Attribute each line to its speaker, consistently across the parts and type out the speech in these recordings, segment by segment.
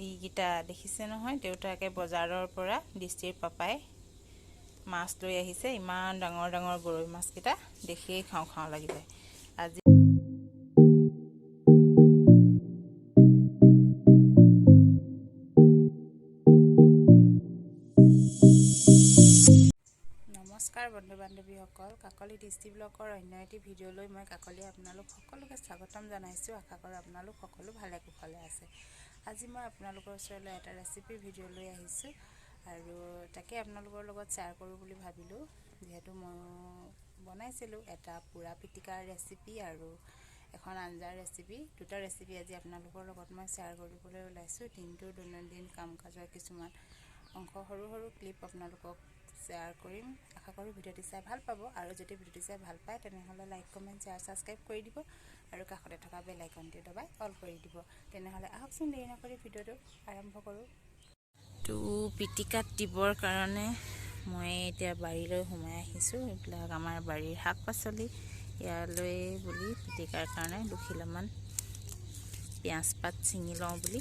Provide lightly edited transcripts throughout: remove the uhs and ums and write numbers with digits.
Speaker 1: এইকেইটা দেখিছে নহয়, দেউতাকে বজাৰৰ পৰা দৃষ্টিৰ পাপাই মাছ লৈ আহিছে। ইমান ডাঙৰ ডাঙৰ গৰৈ মাছকেইটা দেখিয়েই খাওঁ খাওঁ লাগি যায় আজি। নমস্কাৰ বন্ধু বান্ধৱীসকল, কাকলি দৃষ্টি ব্লগৰ অন্য এটি ভিডিঅ'লৈ মই কাকলি আপোনালোক সকলোকে স্বাগতম জনাইছোঁ। আশা কৰোঁ আপোনালোক সকলো ভালে কুশলে আছে। আজি মই আপোনালোকৰ ওচৰলৈ এটা ৰেচিপিৰ ভিডিঅ' লৈ আহিছোঁ আৰু তাকে আপোনালোকৰ লগত শ্বেয়াৰ কৰোঁ বুলি ভাবিলোঁ। যিহেতু মই বনাইছিলোঁ এটা পোৰা পিটিকাৰ ৰেচিপি আৰু এখন আঞ্জাৰ ৰেচিপি, দুটা ৰেচিপি আজি আপোনালোকৰ লগত মই শ্বেয়াৰ কৰিবলৈ ওলাইছোঁ। দিনটোৰ দৈনন্দিন কাম কাজৰ কিছুমান অংশ, সৰু সৰু ক্লিপ আপোনালোকক শ্বেয়াৰ কৰিম। আশা কৰোঁ ভিডিঅ'টি চাই ভাল পাব আৰু যদি ভিডিঅ'টি চাই ভাল পায়, তেনেহ'লে লাইক, কমেণ্ট, শ্বেয়াৰ, ছাবস্ক্ৰাইব কৰি দিব আৰু কাষতে থকা বেল আইকনটি দবাই অল কৰি দিব। তেনেহ'লে আহকচোন, দেৰি নকৰি ভিডিঅ'টো আৰম্ভ কৰোঁ। তো পিটিকাত দিবৰ কাৰণে মই এতিয়া বাৰীলৈ সোমাই আহিছোঁ। এইবিলাক আমাৰ বাৰীৰ শাক পাচলি। ইয়ালৈ বুলি পিটিকাৰ কাৰণে দুখিলামান পিঁয়াজ পাত ছিঙি লওঁ বুলি।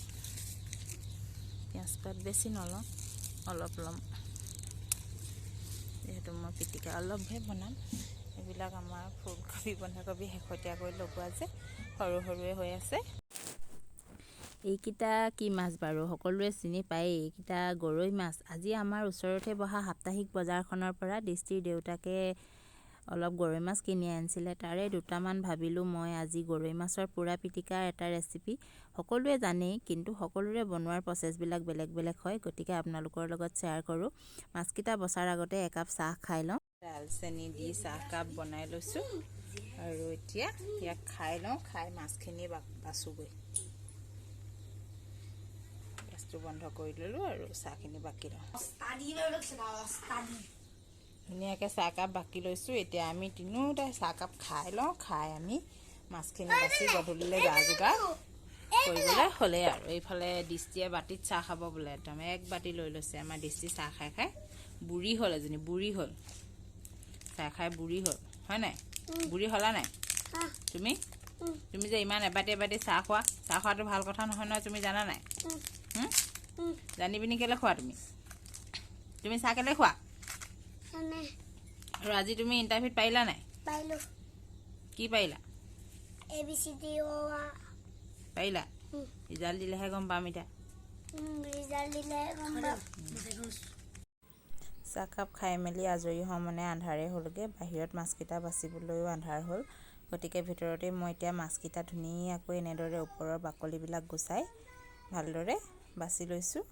Speaker 1: পিঁয়াজ পাত বেছি নলওঁ, অলপ ল'ম, যিহেতু মই পিটিকা অলপহে বনাম। এইবিলাক আমাৰ ফুলকবি, বন্ধাকবি শেহতীয়াকৈ লগোৱা যে সৰু সৰুৱে হৈ আছে। এইকেইটা কি মাছ বাৰু? সকলোৱে চিনি পায়েই, এইকেইটা গৰৈ মাছ। আজি আমাৰ ওচৰতে বহা সাপ্তাহিক বজাৰখনৰ পৰা দৃষ্টিৰ দেউতাকে অলপ গৰৈ মাছ কিনি আনিছিলে। তাৰে দুটামান ভাবিলোঁ মই আজি গৰৈ মাছৰ পোৰা পিটিকাৰ এটা ৰেচিপি। সকলোৱে জানেই, কিন্তু সকলোৰে বনোৱাৰ প্ৰচেছবিলাক বেলেগ বেলেগ হয়, গতিকে আপোনালোকৰ লগত শ্বেয়াৰ কৰোঁ। মাছকেইটা বচাৰ আগতে একাপ চাহ খাই লওঁ। ডাল চেনি দি চাহকাপ বনাই লৈছোঁ আৰু এতিয়া ইয়াক খাই লওঁ। খাই মাছখিনি বাচোগৈ। গেছটো বন্ধ কৰি ল'লোঁ আৰু চাহখিনি বাকি লওঁ। ধুনীয়াকৈ চাহকাপ বাকি লৈছোঁ। এতিয়া আমি তিনিওটাই চাহকাপ খাই লওঁ। খাই আমি মাছখিনি বাচি গধূলিলৈ যা যোগাৰ কৰিবলৈ হ'লেই। আৰু এইফালে দৃষ্টিয়ে বাতিত চাহ খাব বোলে, একদম এক বাতি লৈ লৈছে। আমাৰ দৃষ্টি চাহ খাই খাই বুঢ়ী হ'ল, এজনী বুঢ়ী হ'ল। চাহ খাই বুঢ়ী হ'ল, হয় নাই? বুঢ়ী হ'লা নাই তুমি? তুমি যে ইমান এবাতি এবাতি চাহ খোৱা, চাহ খোৱাটো ভাল কথা নহয় নহয়, তুমি জানা নাই? জানি পিনি কেলৈ খোৱা তুমি? তুমি চাহ কেলৈ খোৱা? আৰু আজি তুমি ইণ্টাৰভিউত পাৰিলা নাই?
Speaker 2: পাৰিলো।
Speaker 1: কি পাৰিলা?
Speaker 2: এ বি চি ডি অ আ।
Speaker 1: পাৰিলা? ৰিজাল্ট দিলেহে গম পাম এতিয়া।
Speaker 2: ৰিজাল্ট দিলে গম পাম।
Speaker 1: চাহকাপ খাই মেলি আজৰি হওঁ মানে আন্ধাৰে হ'লগৈ। বাহিৰত মাছকেইটা বাচিবলৈও আন্ধাৰ হ'ল, গতিকে ভিতৰতে মই এতিয়া মাছকেইটা ধুনীয়াকৈ এনেদৰে ওপৰৰ বাকলিবিলাক গুচাই ভালদৰে বাছি লৈছোঁ।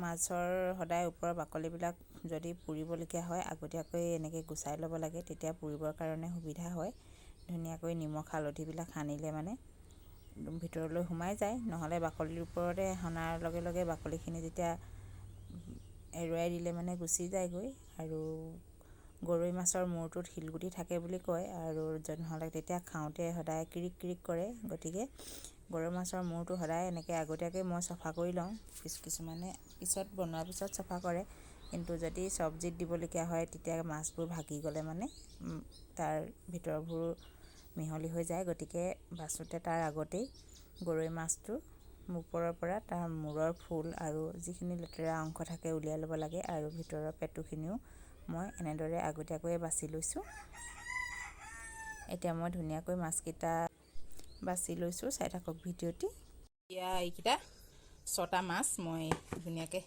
Speaker 1: মাছৰ সদায় ওপৰৰ বাকলিবিলাক যদি পুৰিবলগীয়া হয়, আগতীয়াকৈ এনেকৈ গুচাই ল'ব লাগে, তেতিয়া পুৰিবৰ কাৰণে সুবিধা হয়। ধুনীয়াকৈ নিমখ হালধিবিলাক সানিলে মানে ভিতৰলৈ সোমাই যায়। নহ'লে বাকলিৰ ওপৰতে সনাৰ লগে লগে বাকলিখিনি যেতিয়া এৰুৱাই দিলে মানে গুচি যায়গৈ। আৰু গৰৈ মাছৰ মূৰটোত শিলগুটি থাকে বুলি কয় আৰু নহ'লে তেতিয়া খাওঁতে সদায় কিৰিক কিৰিক কৰে। গতিকে গৰৈ মাছৰ মূৰটো সদায় এনেকৈ আগতীয়াকৈ মই চফা কৰি লওঁ। কিছুমানে পিছত বনোৱাৰ পিছত চফা কৰে, কিন্তু যদি চব্জিত দিবলগীয়া হয়, তেতিয়া মাছবোৰ ভাগি গ'লে মানে তাৰ ভিতৰবোৰ মিহলি হৈ যায়। গতিকে বাচোঁতে তাৰ আগতেই গৰৈ মাছটো ওপৰৰ পৰা তাৰ মূৰৰ ফুল আৰু যিখিনি লেতেৰা অংশ থাকে উলিয়াই ল'ব লাগে। আৰু ভিতৰৰ পেটুখিনিও মই এনেদৰে আগতীয়াকৈয়ে বাছি লৈছোঁ। এতিয়া মই ধুনীয়াকৈ মাছকেইটা বাছি লৈছোঁ, চাই থাকক ভিডিঅ'টি। এতিয়া এইকেইটা ছটা মাছ মই ধুনীয়াকৈ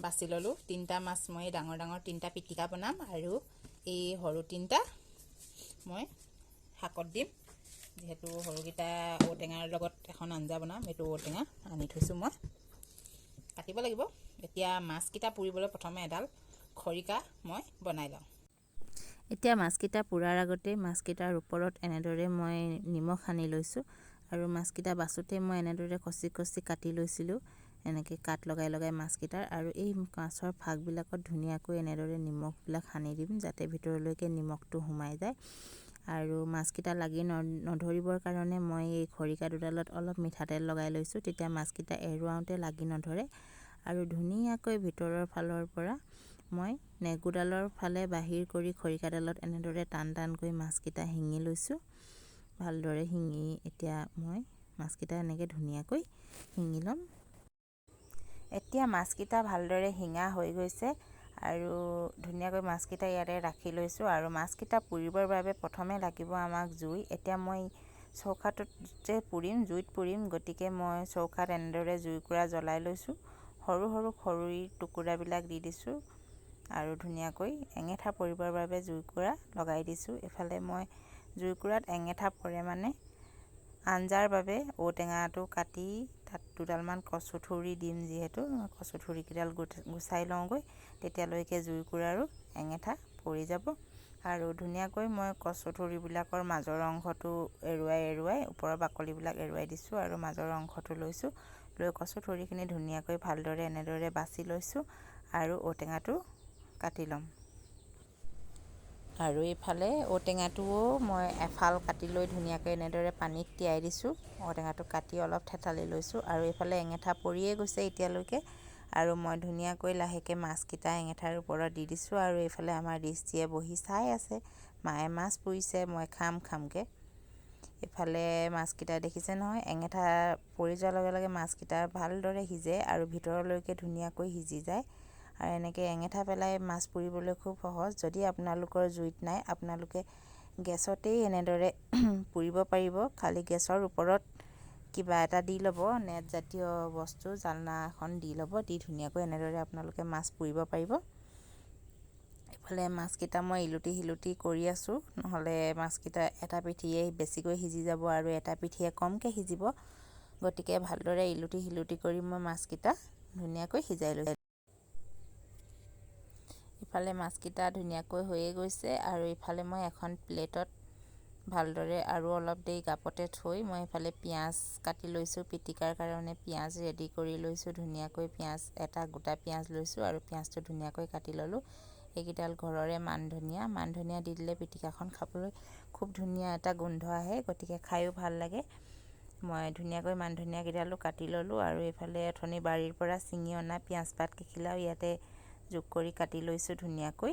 Speaker 1: বাছি ল'লোঁ। তিনিটা মাছ মই ডাঙৰ ডাঙৰ তিনিটা পিটিকা বনাম আৰু এই সৰু তিনিটা মই শাকত দিম, যিহেতু সৰুকেইটা ঔটেঙাৰ লগত এখন আঞ্জা বনাম। এইটো ঔটেঙা আনি থৈছোঁ, মই কাটিব লাগিব। এতিয়া মাছকেইটা পুৰিবলৈ প্ৰথমে এডাল খৰিকা মই বনাই লওঁ। এতিয়া মাছকেইটা পোৰাৰ আগতে মাছকেইটাৰ ওপৰত এনেদৰে মই নিমখ সানি লৈছোঁ। আৰু মাছকেইটা বাচোঁতে মই এনেদৰে কচি কচি কাটি লৈছিলোঁ, এনেকৈ কাট লগাই লগাই মাছকেইটাৰ। আৰু এই মাছৰ ফাকবিলাকত ধুনীয়াকৈ এনেদৰে নিমখবিলাক সানি দিম, যাতে ভিতৰলৈকে নিমখটো সোমাই যায়। আৰু মাছকেইটা লাগি নধৰিবৰ কাৰণে মই এই খৰিকা দুডালত অলপ মিঠাতেল লগাই লৈছোঁ, তেতিয়া মাছকেইটা এৰুৱাওঁতে লাগি নধৰে। আৰু ধুনীয়াকৈ ভিতৰৰ ফালৰ পৰা মই নেগুৰডালৰ ফালে বাহিৰ কৰি খৰিকাডালত এনেদৰে টান টানকৈ মাছকেইটা শিঙি লৈছোঁ। ভালদৰে শিঙি এতিয়া মই মাছকেইটা এনেকৈ ধুনীয়াকৈ শিঙি ল'ম। এতিয়া মাছকেইটা ভালদৰে শিঙা হৈ গৈছে আৰু ধুনীয়াকৈ মাছকেইটা ইয়াতে ৰাখি লৈছোঁ। আৰু মাছকেইটা পুৰিবৰ বাবে প্ৰথমে লাগিব আমাক জুই। এতিয়া মই চৌকাটোত যে পুৰিম, জুইত পুৰিম, গতিকে মই চৌকাত এনেদৰে জুইকুৰা জ্বলাই লৈছোঁ। সৰু সৰু খৰিৰ টুকুৰাবিলাক দি দিছোঁ আৰু ধুনীয়াকৈ এঙেঠা পৰিবৰ বাবে জুইকুৰা লগাই দিছোঁ। ইফালে মই জুইকুৰাত এঙেঠা পৰে মানে আঞ্জাৰ বাবে ঔটেঙাটো কাটি তাত দুডালমান কচু ঠুৰি দিম, যিহেতু কচু ঠুৰিকেইডাল গুচাই লওঁগৈ, তেতিয়ালৈকে জুইকুৰাৰো এঙেঠা পৰি যাব। আৰু ধুনীয়াকৈ মই কচু ঠুৰিবিলাকৰ মাজৰ অংশটো এৰুৱাই এৰুৱাই ওপৰৰ বাকলিবিলাক এৰুৱাই দিছোঁ আৰু মাজৰ অংশটো লৈছোঁ, লৈ কচু ঠুৰিখিনি ধুনীয়াকৈ ভালদৰে এনেদৰে বাছি লৈছোঁ আৰু ঔটেঙাটো কাটি ল'ম। আৰু এইফালে ঔটেঙাটোও মই এফাল কাটি লৈ ধুনীয়াকৈ এনেদৰে পানীত তিয়াই দিছোঁ। ঔটেঙাটো কাটি অলপ থেতালি লৈছোঁ আৰু এইফালে এঙেঠা পৰিয়ে গৈছে এতিয়ালৈকে। আৰু মই ধুনীয়াকৈ লাহেকৈ মাছকেইটা এঙেঠাৰ ওপৰত দি দিছোঁ। আৰু এইফালে আমাৰ দৃষ্টিয়ে বহি চাই আছে, মায়ে মাছ পুৰিছে, মই খাম খামকৈ। এইফালে মাছকেইটা দেখিছে নহয়, এঙেঠা পৰি যোৱাৰ লগে লগে মাছকেইটা ভালদৰে সিজে আৰু ভিতৰলৈকে ধুনীয়াকৈ সিজি যায়। আৰু এনেকৈ এঙেঠা পেলাই মাছ পুৰিবলৈ খুব সহজ। যদি আপোনালোকৰ জুইত নাই, আপোনালোকে গেছতেই এনেদৰে পুৰিব পাৰিব। খালি গেছৰ ওপৰত কিবা এটা দি ল'ব, নেট জাতীয় বস্তু, জালনা এখন দি ল'ব, দি ধুনীয়াকৈ এনেদৰে আপোনালোকে মাছ পুৰিব পাৰিব। এইফালে মাছকেইটা মই ইলুটি সিলুটি কৰি আছোঁ, নহ'লে মাছকেইটা এটা পিঠিয়ে বেছিকৈ সিজি যাব আৰু এটা পিঠিয়ে কমকৈ সিজিব। গতিকে ভালদৰে ইলুটি সিলুটি কৰি মই মাছকেইটা ধুনীয়াকৈ সিজাই লৈছোঁ। ইফালে মাছকেইটা ধুনীয়াকৈ হৈয়ে গৈছে। আৰু ইফালে মই এখন প্লেটত ভালদৰে আৰু অলপ দেৰি গাপতে থৈ মই ইফালে পিঁয়াজ কাটি লৈছোঁ। পিটিকাৰ কাৰণে পিঁয়াজ ৰেডি কৰি লৈছোঁ ধুনীয়াকৈ। পিঁয়াজ এটা গোটা পিঁয়াজ লৈছোঁ আৰু পিঁয়াজটো ধুনীয়াকৈ কাটি ল'লোঁ। এইকেইডাল ঘৰৰে মান ধনিয়া। মান ধনিয়া দি দিলে পিটিকাখন খাবলৈ খুব ধুনীয়া এটা গোন্ধ আহে, গতিকে খায়ো ভাল লাগে। মই ধুনীয়াকৈ মান ধনিয়াকেইডালো কাটি ল'লোঁ। আৰু এইফালে অথনি বাৰীৰ পৰা ছিঙি অনা পিঁয়াজ পাত কেইখিলাও ইয়াতে যোগ কৰি কাটি লৈছোঁ। ধুনীয়াকৈ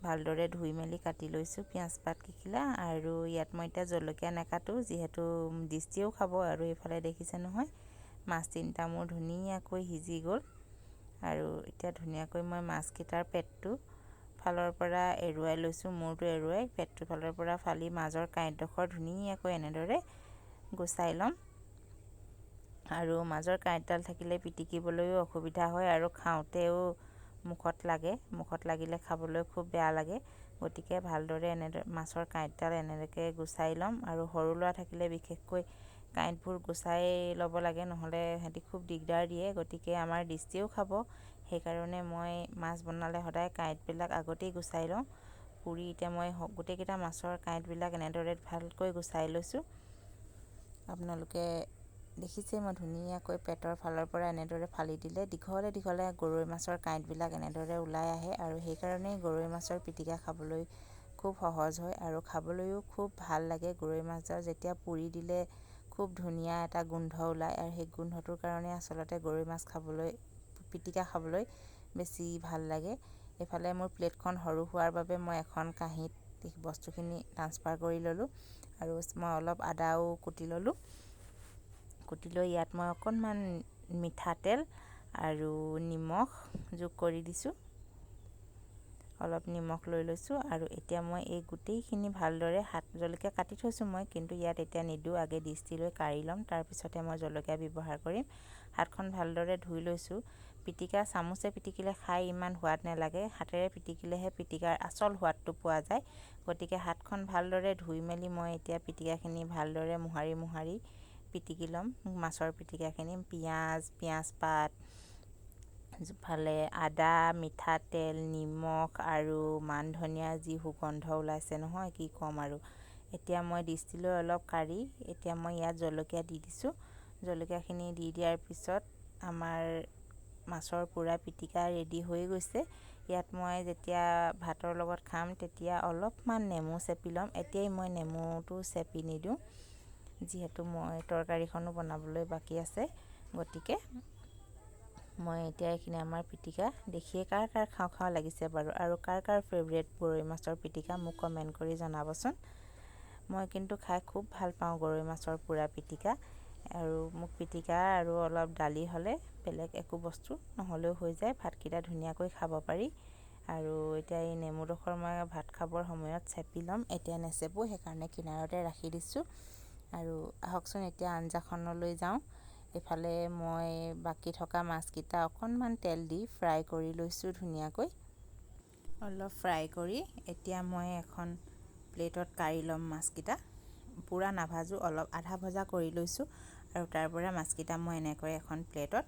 Speaker 1: ভালদৰে ধুই মেলি কাটি লৈছোঁ পিঁয়াজ পাত কেইখিলা। আৰু ইয়াত মই এতিয়া জলকীয়া নাকাটোঁ, যিহেতু দৃষ্টিয়েও খাব। আৰু এইফালে দেখিছে নহয়, মাছ তিনিটা মোৰ ধুনীয়াকৈ সিজি গ'ল। আৰু এতিয়া ধুনীয়াকৈ মই মাছকেইটাৰ পেটটো ফালৰ পৰা এৰুৱাই লৈছোঁ। মূৰটো এৰুৱাই পেটটোৰ ফালৰ পৰা ফালি মাজৰ কাঁইটডোখৰ ধুনীয়াকৈ এনেদৰে গুচাই ল'ম। আৰু মাজৰ কাঁইটডাল থাকিলে পিটিকিবলৈও অসুবিধা হয় আৰু খাওঁতেও মুখত লাগে, মুখত লাগিলে খাবলৈ খুব বেয়া লাগে। গতিকে ভালদৰে এনেদৰে মাছৰ কাঁইটডাল এনেকৈ গুচাই ল'ম। আৰু সৰু ল'ৰা থাকিলে বিশেষকৈ কাঁইটবোৰ গুচাই ল'ব লাগে, নহ'লে সিহঁতি খুব দিগদাৰ দিয়ে। গতিকে আমাৰ দৃষ্টিও খাব, সেইকাৰণে মই মাছ বনালে সদায় কাঁইটবিলাক আগতেই গুচাই লওঁ পুৰি। এতিয়া মই গোটেইকেইটা মাছৰ কাঁইটবিলাক এনেদৰে ভালকৈ গুচাই লৈছোঁ। আপোনালোকে দেখিছেই, মই ধুনীয়াকৈ পেটৰ ফালৰ পৰা এনেদৰে ফালি দিলে দীঘলে দীঘলে গৰৈ মাছৰ কাঁইটবিলাক এনেদৰে ওলাই আহে। আৰু সেইকাৰণেই গৰৈ মাছৰ পিটিকা খাবলৈ খুব সহজ হয় আৰু খাবলৈও খুব ভাল লাগে। গৰৈ মাছডাল যেতিয়া পুৰি দিলে খুব ধুনীয়া এটা গোন্ধ ওলায় আৰু সেই গোন্ধটোৰ কাৰণে আচলতে গৰৈ মাছ খাবলৈ, পিটিকা খাবলৈ বেছি ভাল লাগে। এইফালে মোৰ প্লেটখন সৰু হোৱাৰ বাবে মই এখন কাঁহীত বস্তুখিনি ট্ৰান্সফাৰ কৰি ল'লোঁ। আৰু মই অলপ আদাও কুটি ল'লোঁ। কুটি লৈ ইয়াত মই অকণমান মিঠাতেল আৰু নিমখ যোগ কৰি দিছোঁ। অলপ নিমখ লৈ লৈছোঁ। আৰু এতিয়া মই এই গোটেইখিনি ভালদৰে হাত জলকীয়া কাটি থৈছোঁ মই, কিন্তু ইয়াত এতিয়া নিদিওঁ। আগে দৃষ্টি লৈ কাঢ়ি ল'ম, তাৰপিছতহে মই জলকীয়া ব্যৱহাৰ কৰিম। হাতখন ভালদৰে ধুই লৈছোঁ। পিটিকা চামুচে পিটিকিলে খাই ইমান সোৱাদ নালাগে, হাতেৰে পিটিকিলেহে পিটিকাৰ আচল সোৱাদটো পোৱা যায়। গতিকে হাতখন ভালদৰে ধুই মেলি মই এতিয়া পিটিকাখিনি ভালদৰে মোহাৰি মোহাৰি পিটিকি ল'ম। মাছৰ পিটিকাখিনি পিঁয়াজ, পিঁয়াজ পাত, ফালে আদা, মিঠাতেল, নিমখ আৰু মান ধনিয়াৰ যি সুগন্ধ ওলাইছে নহয়, কি ক'ম। আৰু এতিয়া মই দৃষ্টিলৈ অলপ কাঢ়ি এতিয়া মই ইয়াত জলকীয়া দি দিছোঁ। জলকীয়াখিনি দি দিয়াৰ পিছত আমাৰ মাছৰ পোৰা পিটিকা ৰেডি হৈ গৈছে। ইয়াত মই যেতিয়া ভাতৰ লগত খাম, তেতিয়া অলপমান নেমু চেপি ল'ম। এতিয়াই মই নেমুটো চেপি নিদিওঁ, যিহেতু মই তৰকাৰীখনো বনাবলৈ বাকী আছে। গতিকে মই এতিয়া এইখিনি আমাৰ পিটিকা দেখিয়ে কাৰ কাৰ খাওঁ খাওঁ লাগিছে বাৰু? আৰু কাৰ কাৰ ফেভৰেট গৰৈ মাছৰ পিটিকা, মোক কমেণ্ট কৰি জনাবচোন। মই কিন্তু খাই খুব ভাল পাওঁ গৰৈ মাছৰ পোৰা পিটিকা। আৰু মোক পিটিকা আৰু অলপ দালি হ'লে বেলেগ একো বস্তু নহ'লেও হৈ যায়, ভাতকেইটা ধুনীয়াকৈ খাব পাৰি। আৰু এতিয়া এই নেমুডোখৰ মই ভাত খাবৰ সময়ত চেপি ল'ম, এতিয়া নেচেপোঁ, সেইকাৰণে কিনাৰতে ৰাখি দিছোঁ। আৰু আহকচোন এতিয়া আঞ্জাখনলৈ যাওঁ। এইফালে মই বাকী থকা মাছকেইটা অকণমান তেল দি ফ্ৰাই কৰি লৈছোঁ ধুনীয়াকৈ। অলপ ফ্ৰাই কৰি এতিয়া মই এখন প্লেটত কাঢ়ি ল'ম মাছকেইটা। পূৰা নাভাজোঁ, অলপ আধা ভজা কৰি লৈছোঁ আৰু তাৰ পৰা মাছকেইটা মই এনেকৈ এখন প্লেটত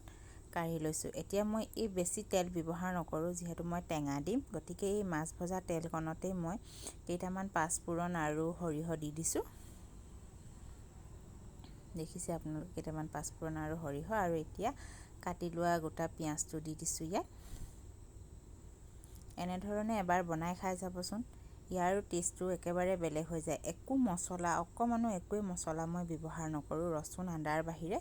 Speaker 1: কাঢ়ি লৈছোঁ। এতিয়া মই এই বেছি তেল ব্যৱহাৰ নকৰোঁ, যিহেতু মই টেঙা দিম, গতিকে এই মাছ ভজা তেলকণতেই মই কেইটামান পাঁচফোৰণ আৰু সৰিয়হ দি দিছোঁ। দেখিছে আপোনালোকে, কেইটামান পাঁচফোৰণ আৰু সৰিয়হ, আৰু এতিয়া কাটি লোৱা গোটা পিঁয়াজটো দি দিছোঁ ইয়াত। এনেধৰণে এবাৰ বনাই খাই চাবচোন, ইয়াৰো টেষ্টটো একেবাৰে বেলেগ হৈ যায়। একো মছলা, অকণমানো একোৱেই মছলা মই ব্যৱহাৰ নকৰোঁ ৰচুন আদাৰ বাহিৰে।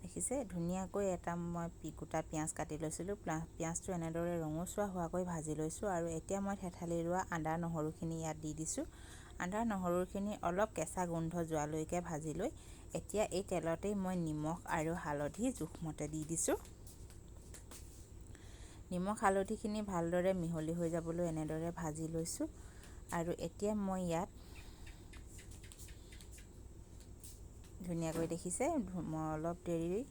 Speaker 1: দেখিছে, ধুনীয়াকৈ এটা মই গোটা পিঁয়াজ কাটি লৈছিলোঁ, পিঁয়াজটো এনেদৰে ৰঙচুৱা হোৱাকৈ ভাজি লৈছোঁ। আৰু এতিয়া মই থেতালি লোৱা আদা নহৰুখিনি ইয়াত দি দিছোঁ। আদা নহৰুখিনি অলপ কেঁচা গোন্ধ যোৱালৈকে ভাজি লৈ এতিয়া এই তেলতেই মই নিমখ আৰু হালধি জোখমতে দি দিছোঁ। নিমখ হালধিখিনি ভালদৰে মিহলি হৈ যাবলৈ এনেদৰে ভাজি লৈছোঁ। আৰু এতিয়া মই ইয়াত ধুনীয়াকৈ দেখিছে, মই অলপ দেৰি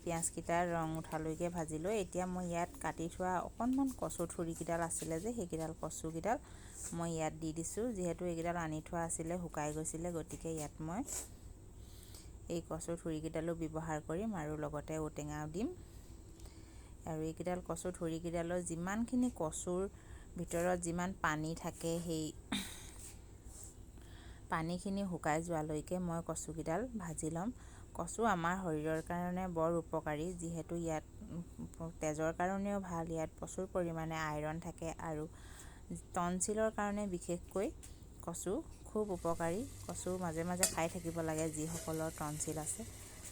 Speaker 1: পিঁয়াজকেইটাৰ ৰং উঠালৈকে ভাজি লৈ এতিয়া মই ইয়াত কাটি থোৱা অকণমান কচু থুৰিকেইডাল আছিলে যে, সেইকেইডাল কচুকেইডাল মই ইয়াত দি দিছোঁ। যিহেতু এইকেইডাল আনি থোৱা আছিলে, শুকাই গৈছিলে, গতিকে ইয়াত মই এই কচু থুৰিকেইডালো ব্যৱহাৰ কৰিম আৰু লগতে ঔটেঙাও দিম। আৰু এইকেইডাল কচু থুৰিকেইডালৰ যিমানখিনি কচুৰ ভিতৰত যিমান পানী থাকে, সেই পানীখিনি শুকাই যোৱালৈকে মই কচুকেইডাল ভাজি ল'ম। কচু আমাৰ শৰীৰৰ কাৰণে বৰ উপকাৰী, যিহেতু ইয়াত তেজৰ কাৰণেও ভাল, ইয়াত প্ৰচুৰ পৰিমাণে আইৰণ থাকে আৰু টনচিলৰ কাৰণে বিশেষকৈ কচু খুব উপকাৰী। কচু মাজে মাজে খাই থাকিব লাগে যিসকলৰ টনচিল আছে,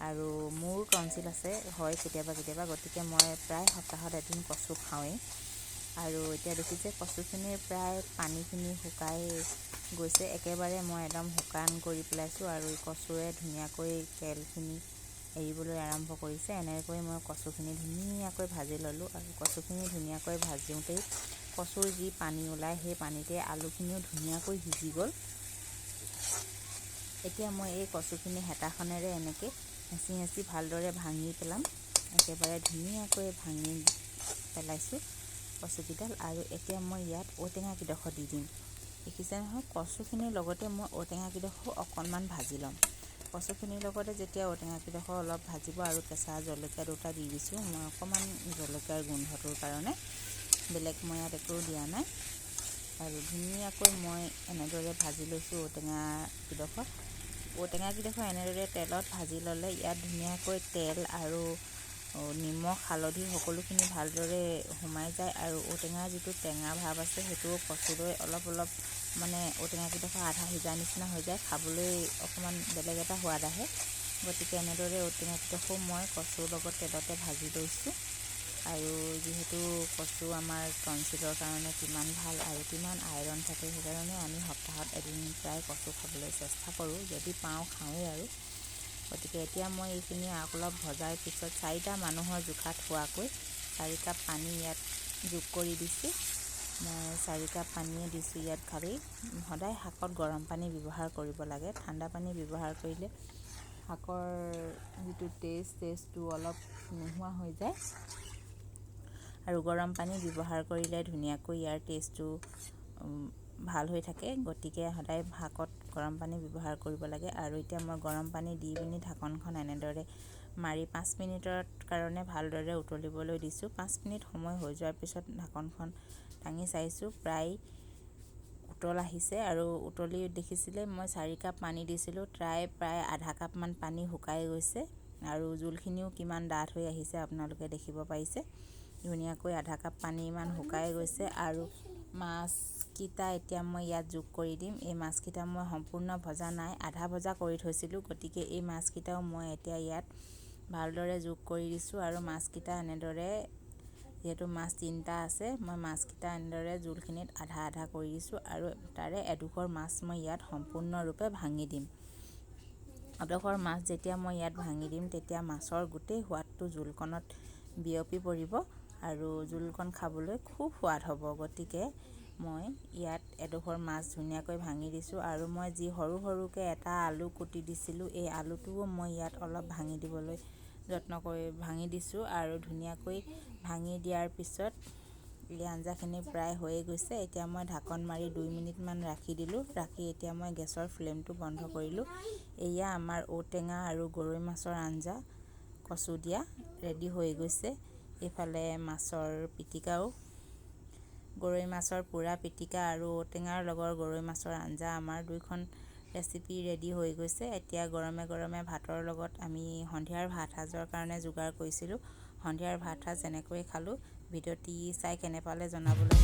Speaker 1: আৰু মোৰ টনচিল আছে হয় কেতিয়াবা কেতিয়াবা, গতিকে মই প্ৰায় সপ্তাহত এদিন কচু খাওঁৱেই। আৰু এতিয়া দেখিছে কচুখিনিৰ প্ৰায় পানীখিনি শুকাই গৈছে, একেবাৰে মই একদম শুকান কৰি পেলাইছোঁ। আৰু কচুৱে ধুনীয়াকৈ তেলখিনি এৰিবলৈ আৰম্ভ কৰিছে। এনেকৈ মই কচুখিনি ধুনীয়াকৈ ভাজি ল'লোঁ। আৰু কচুখিনি ধুনীয়াকৈ ভাজোঁতেই কচুৰ যি পানী ওলায়, সেই পানীতে আলুখিনিও ধুনীয়াকৈ সিজি গ'ল। এতিয়া মই এই কচুখিনি হেতাখনেৰে এনেকৈ হেঁচি হেঁচি ভালদৰে ভাঙি পেলাম। একেবাৰে ধুনীয়াকৈ ভাঙি পেলাইছোঁ কচুকেইডাল। আৰু এতিয়া মই ইয়াত ঔটেঙাকেইডোখৰ দি দিম। দেখিছে নহয়, কচুখিনিৰ লগতে মই ঔটেঙাকেইডোখৰো অকণমান ভাজি ল'ম। কচুখিনিৰ লগতে যেতিয়া ঔটেঙাকেইডোখৰ অলপ ভাজিব, আৰু কেঁচা জলকীয়া দুটা দি দিছোঁ মই অকণমান জলকীয়াৰ গোন্ধটোৰ কাৰণে, বেলেগ মই ইয়াত একো দিয়া নাই। আৰু ধুনীয়াকৈ মই এনেদৰে ভাজি লৈছোঁ ঔটেঙাকেইডোখৰ। ঔটেঙাকেইডোখৰ এনেদৰে তেলত ভাজি ল'লে ইয়াত ধুনীয়াকৈ তেল আৰু নিমখ হালধি সকলোখিনি ভালদৰে সোমাই যায়। আৰু ঔটেঙাৰ যিটো টেঙা ভাৱ আছে, সেইটোও কচুলৈ অলপ অলপ মানে ঔটেঙাকেইডোখৰ আধা সিজা নিচিনা হৈ যায়, খাবলৈ অকণমান বেলেগ এটা সোৱাদ আহে। গতিকে এনেদৰে ঔটেঙাকেইডোখৰো মই কচুৰ লগত তেলতে ভাজি লৈছোঁ। আৰু যিহেতু কচু আমাৰ টনচিলৰ কাৰণে কিমান ভাল আৰু কিমান আইৰণ থাকে, সেইকাৰণে আমি সপ্তাহত এদিন প্ৰায় কচু খাবলৈ চেষ্টা কৰোঁ, যদি পাওঁ খাওঁৱেই আৰু। গতিকে এতিয়া মই এইখিনি অলপ ভজাৰ পিছত চাৰিটা মানুহৰ জোখাত হোৱাকৈ 4 কাপ পানী ইয়াত যোগ কৰি দিছোঁ। মই 4 কাপ পানীয়ে দিছোঁ ইয়াত। খালি সদায় শাকত গৰম পানী ব্যৱহাৰ কৰিব লাগে। ঠাণ্ডা পানী ব্যৱহাৰ কৰিলে শাকৰ যিটো টেষ্ট, টেষ্টটো অলপ নোহোৱা হৈ যায়, আৰু গৰম পানী ব্যৱহাৰ কৰিলে ধুনীয়াকৈ ইয়াৰ টেষ্টটো ভাল হৈ থাকে। গতিকে সদায় শাকত গৰম পানী ব্যৱহাৰ কৰিব লাগে। আৰু এতিয়া মই গৰম পানী দি পিনি ঢাকনখন এনেদৰে মাৰি 5 মিনিটৰ কাৰণে ভালদৰে উতলিবলৈ দিছোঁ। 5 মিনিট সময় হৈ যোৱাৰ পিছত ঢাকনখন দাঙি চাইছোঁ, প্ৰায় উতল আহিছে। আৰু উতলি দেখিছিলে, মই 4 কাপ পানী দিছিলোঁ, প্ৰায় প্ৰায় আধা কাপমান পানী শুকাই গৈছে। আৰু জোলখিনিও কিমান ডাঠ হৈ আহিছে আপোনালোকে দেখিব পাৰিছে। ধুনীয়াকৈ আধা কাপ পানী ইমান শুকাই গৈছে। আৰু মাছকেইটা এতিয়া মই ইয়াত যোগ কৰি দিম। এই মাছকেইটা মই সম্পূৰ্ণ ভজা নাই, আধা ভজা কৰি থৈছিলোঁ। গতিকে এই মাছকেইটাও মই এতিয়া ইয়াত ভালদৰে যোগ কৰি দিছোঁ। আৰু মাছকেইটা এনেদৰে, যিহেতু মাছ তিনিটা আছে, মই মাছকেইটা এনেদৰে জোলখিনিত আধা আধা কৰি দিছোঁ। আৰু তাৰে এডোখৰ মাছ মই ইয়াত সম্পূৰ্ণৰূপে ভাঙি দিম। এডোখৰ মাছ যেতিয়া মই ইয়াত ভাঙি দিম, তেতিয়া মাছৰ গোটেই সোৱাদটো জোলকণত বিয়পি পৰিব আৰু জোলকণ খাবলৈ খুব সোৱাদ হ'ব। গতিকে মই ইয়াত এডোখৰ মাছ ধুনীয়াকৈ ভাঙি দিছোঁ আৰু মই যি সৰু সৰুকৈ এটা আলু কুটি দিছিলোঁ, এই আলুটোও মই ইয়াত অলপ ভাঙি দিবলৈ যত্ন কৰি ভাঙি দিছোঁ। আৰু ধুনীয়াকৈ ভাঙি দিয়াৰ পিছত এই আঞ্জাখিনি প্ৰায় হৈয়ে গৈছে। এতিয়া মই ঢাকন মাৰি 2 মিনিটমান ৰাখি দিলোঁ। ৰাখি এতিয়া মই গেছৰ ফ্লেমটো বন্ধ কৰিলোঁ। এয়া আমাৰ ঔটেঙা আৰু গৰৈ মাছৰ আঞ্জা কচু দিয়া ৰেডি হৈ গৈছে। এইফালে মাছৰ পিটিকাও, গৰৈ মাছৰ পোৰা পিটিকা আৰু ঔটেঙাৰ লগৰ গৰৈ মাছৰ আঞ্জা, আমাৰ দুইখন ৰেচিপি ৰেডি হৈ গৈছে। এতিয়া গৰমে গৰমে ভাতৰ লগত আমি সন্ধিয়াৰ ভাত সাজৰ কাৰণে যোগাৰ কৰিছিলোঁ। সন্ধিয়াৰ ভাত সাজ এনেকৈয়ে খালোঁ। ভিডিঅ'টি চাই কেনে পালে জনাবলৈ